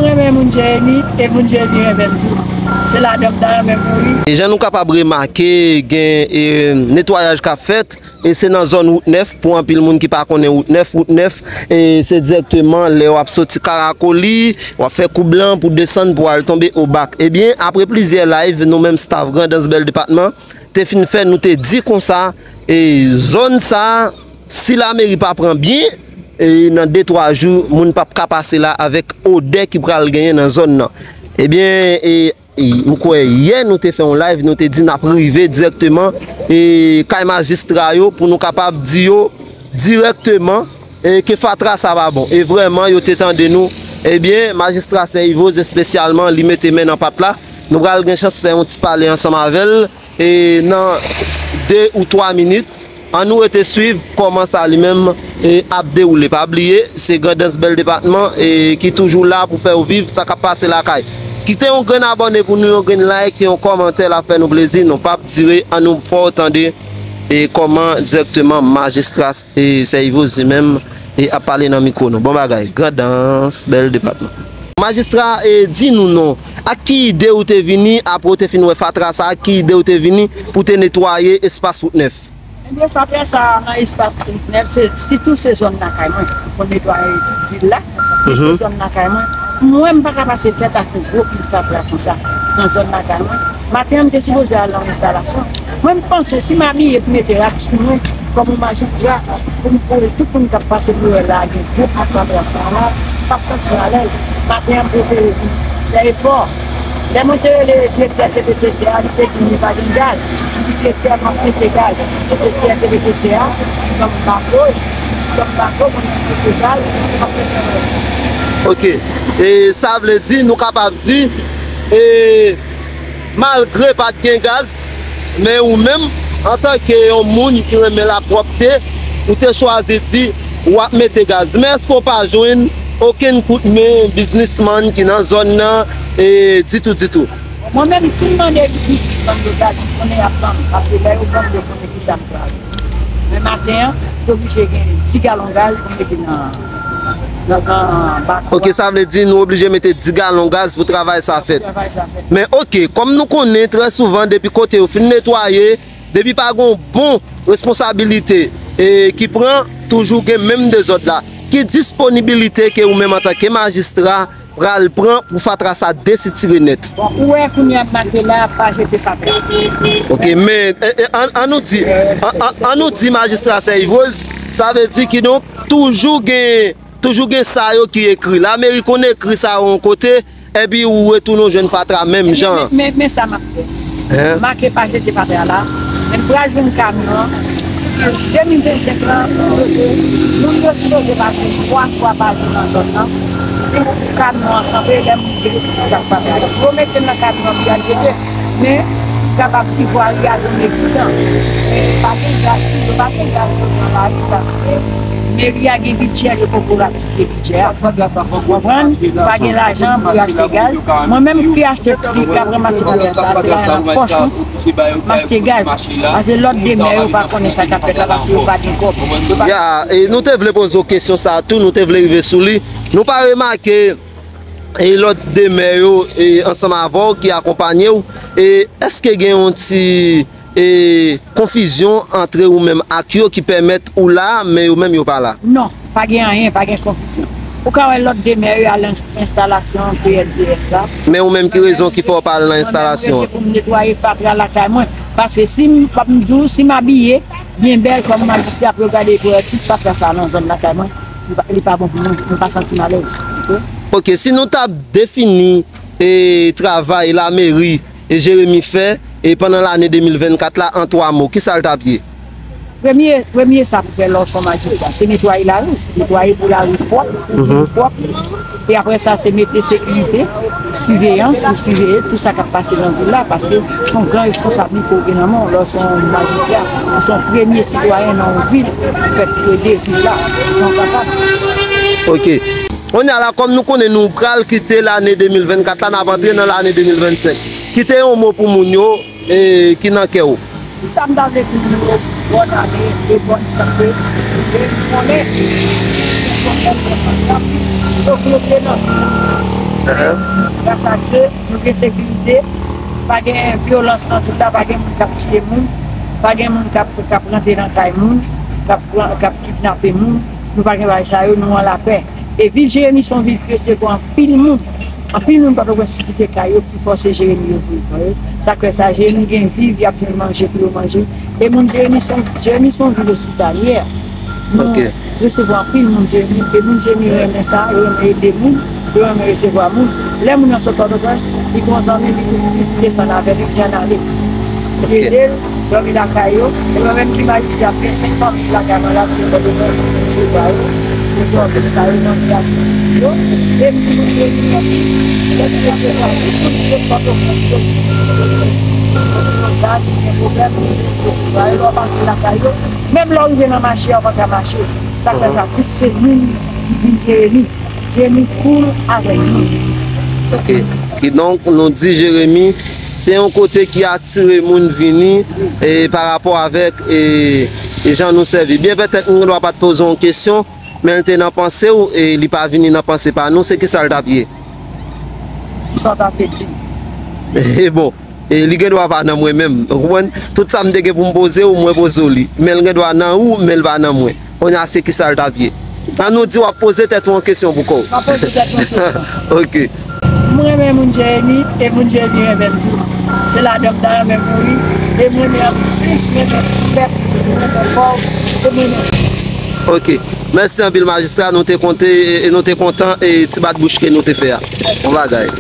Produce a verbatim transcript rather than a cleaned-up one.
Renmen moun Jeremi, e moun Jeremi renmen m tou. Se ladan m ta renmen mouri. E jan nou kapab remake, gen, e, netwayaj k ap fèt, e se nan zòn Wout Nèf, pou anpil moun ki pa konnen Wout Nèf, Wout Nèf, e se dirèkteman lè w ap soti Karakoli, w ap fè koub lan pou desann pou al tonbe Obak. Ebyen, apre plizyè live, nou menm staff Grandans Bèl Depatman, te fin fè, nou te di konsa, e zòn sa, si lameri pa pran byen, e nan de twa jou, moun p ap ka pase la avèk odè ki pral genyen nan zòn nan. Ebyen, e, e m kwè yè nou te fè yon live, nou te di n ap rive dirèkteman, e kay majistra yo pou nou kapab di yo dirèkteman, e ke fatra sa pa bon. E vrèman, yo te tande nou. Ebyen, majistra Sè Ivoz espesyalman, li mete men nan pat la. Nou pral gen chans fè yon ti pale ansanm avè l, e nan de ou twa minit. Ann nou rete swiv kòman sa li menm, e, ap dewoule. Pa bliye, se Grandans Bèl Depatman, e, ki toujou la pou fè w viv sa k ap pase lakay. Kite yon grenn abòne pou nou, yon grenn like, yon kòmantè, l ap fè nou plezi. Nou p ap dire, ann nou fè w tande, e, kòman dirèkteman majistra, e, Sè Ivoz li menm, e, ap pale nan mikwo nou. Bon bagay, Grandans Bèl Depatman. Majistra, e, di nou non, ak ki ide ou te vini, apre w te fin wè fatra sa, ak ki ide ou te vini pou te netwaye espas Wout Nèf? Ebyen, fatra sa a nan espas Wout Nèf, se, sitou se zòn lakay mwen. Pou netwaye tout vil la, men se zòn lakay mwen. Mwen, m pa ka pase fèt ak yon gwo pil fatra konsa nan zòn lakay mwen. Maten an, m te sipoze al nan yon enstalasyon. Mwen, m panse si m abiye pou mete rad sou mwen, kòm yon majistra, pou m, pou tout moun k ap pase pou wè la, gen gwo fatra sa la, m p ap santi m alèz. Maten an, m prefere vin fè efò. Lè mwen te rele direktè T P T C a, li te di m li pa jwenn gaz. M di direktè a m ap mete gaz. Direktè T P T C a, li ban m bako, li ban m bako, mwen mete gaz, m ap fè travay sa. Ok. E sa vle di, nou kapab di, e, malgre pa t gen gaz, men ou menm, antanke yon moun ki renmen lapwòpte, ou te chwazi di w ap mete gaz. Men èske w pa jwenn okenn kout men biznismann ki nan zòn nan, e, ditou, ditou? Mwen menm, si m mande biznismann yo gaz, m konnen y ap ban m, paske lè yo ban m, yo konnen kisa m travay. Men maten an, m te oblije gen dis galon gaz pou m mete nan, nan, nan bak. Ok, sa vle di nou oblije mete dis galon gaz pou travay sa fèt. Travay sa fèt. Men ok, kòm nou konnen trè souvan depi kote yo fin netwaye, depi pa gen yon bon responsabilite, e, ki pran, toujou gen menm dezòd la. Ki disponibilite ke ou menm antanke majistra pral pran pou fatra sa desitire nèt? Bon, ou wè kounye a m make la, pa jete fatra. Ok, men, e, e, an, an nou di, an, an, an nou di majistra Sè Ivoz, sa vle di kidonk toujou gen, toujou gen sa yo ki ekri. Lameri konn ekri sa yo yon kote, epi ou retounen w jwenn fatra menm jan. Men, men, men sa m ap fè. Hein? Make pa jete fatra la. Men m pral jwenn kamyon an. De mil vennsenk lan, sipoze, moun yo sipoze pase twa fwa pa jou nan zòn nan. Pou kamyon an kanpe, lè moun yo deside sa k pa pale. Yo mete l nan kamyon an pou y al jete. Men, m kapab di vwari a te neglijan. Men, pa gen gaz, yo pa gen gaz nan lari paske meri a gen bidjè, yo poko ratifye bidjè a. Konprann? Pa gen lajan pou yo achte gaz. Mwen menm ki achte, ki ap ranmase bagay sa, se lajan nan pòch mwen. M achte gaz. Paske lòt de mè yo pa konnen sa k ap fèt la, paske yo pa gen kòb. Ya, e nou te vle poze w kesyon sa a tou, nou te vle rive sou li. Nou pa remake, e lòt de mè yo, e ansanm avè w ki akonpanye w, e èske gen yon ti, e, konfizyon antre ou menm ak yo ki pèmèt ou la, men yo menm yo pa la? Non, pa gen anyen, pa gen konfizyon. Ou ka wè lòt de mè yo al ins-, enstalasyon P L C S la. Men ou menm, ki rezon ki fè w pa al nan enstalasyon an? Mwen menm, m rete pou m netwaye fatra lakay mwen. Paske si m, m di w, si m abiye byen bèl kòm majistra pou yo gade pou yo wè tout fatra sa nan zòn lakay mwen, li pa, li pa bon pou mwen, mwen pa santi m alèz. Ok? Ok, si nou t ap defini, e, travay lameri, e, Jeremi fè, e, pandan lane de mil vennkat la, an twa mo, kisa l t ap ye? Premye, premye sa pou fè lè w se yon majistra, se netwaye lari, netwaye pou lari pwòp, pou vil pwòp. E apre sa, se mete sekirite, siveyans, pou siveye tout sa k ap pase nan vil la, paske se yon gran responsablite w gen nan men w lè w se yon majistra, ou se yon premye sitwayen nan yon vil, ou fèk ede vil la, jan w kapab. Ok. Kounye a la, kòm nou konnen nou pral kite lane de mil vennkat la, n ap antre nan lane de mil vennsenk. Kite yon mo pou moun yo, e, ki nan kè w. Sa m ta vle di moun yo, bòn ane e bòn sante, e m konnen, yo vle nan Gras a Dye, nou gen sekirite, pa gen vyolans nan vil la, pa gen moun k ap tiye moun, pa gen moun k ap, k ap rantre nan kay moun, k ap pran, k ap kidnape moun. Nou pa gen bagay sa yo, nou an lapè. E vil Jeremi se yon vil ki resevwa anpil moun. Anpil moun Pòtoprens ki kite kay yo pou fòse Jeremi yo vini pran yo. Sa k fè sa, Jeremi gen viv, y ap jwenn manje pou yo manje. E moun Jeremi se yon, Jeremi se yon vil ospitalyè. Nou resevwa anpil moun Jeremi, e moun Jeremi renmen sa, yo renmen ede moun, yo renmen resevwa moun. Lè moun nan sot Pòtoprens, li gen yon zanmi li, li desann avè l, li di ann ale. Li ede l, dòmi lakay yo, e lè menm ki majistra ap gen senk fanmi lakay mwen la, se Pòtoprens, se ba yo, yo dòmi lakay yo, nan viyaj yo, e m di moun Jeremi mèsi, lè ti resevwa tout moun sot Pòtoprens yo, yo gen pwoblèm, yo resevwa yo, lè w pase lakay yo, menm lè w rive nan mache a, w pa ka mache. Sa k fè sa, tout se moun ki vin Jeremi. Jeremi full avèk nou. Ok. Kidonk, nou di Jeremi, se yon kote ki atire moun vini e pa rapò avèk e, e jan nou sèvi. Byen petèt, nou gen dwa pa t poze yon kesyon, men l te nan panse w e li pa vini nan panse pa nou, se kisa l t ap ye? Kisa w t ap di? E bon, e li gen dwa pa nan mwen menm. Ou konprann? Tout sa m te gen pou m poze w, mwen poze w li. Men l gen dwa nan ou, men l pa nan mwen. Kounye a se kisa l t ap ye? An nou di w ap poze tèt ou yon kesyon pou kò w. M ap poze tèt mwen kesyon. Ok. M renmen moun Jeremi, e moun Jeremi renmen m tou. Se ladan m ta renmen mouri, e m renmen anplis, m renmen pèp, m renmen kò w, e m renmen. Ok. Mèsi anpil, majistra. Nou te konte, e, e nou te kontan, e ti bat bouch ke nou te fè a. Bon bagay.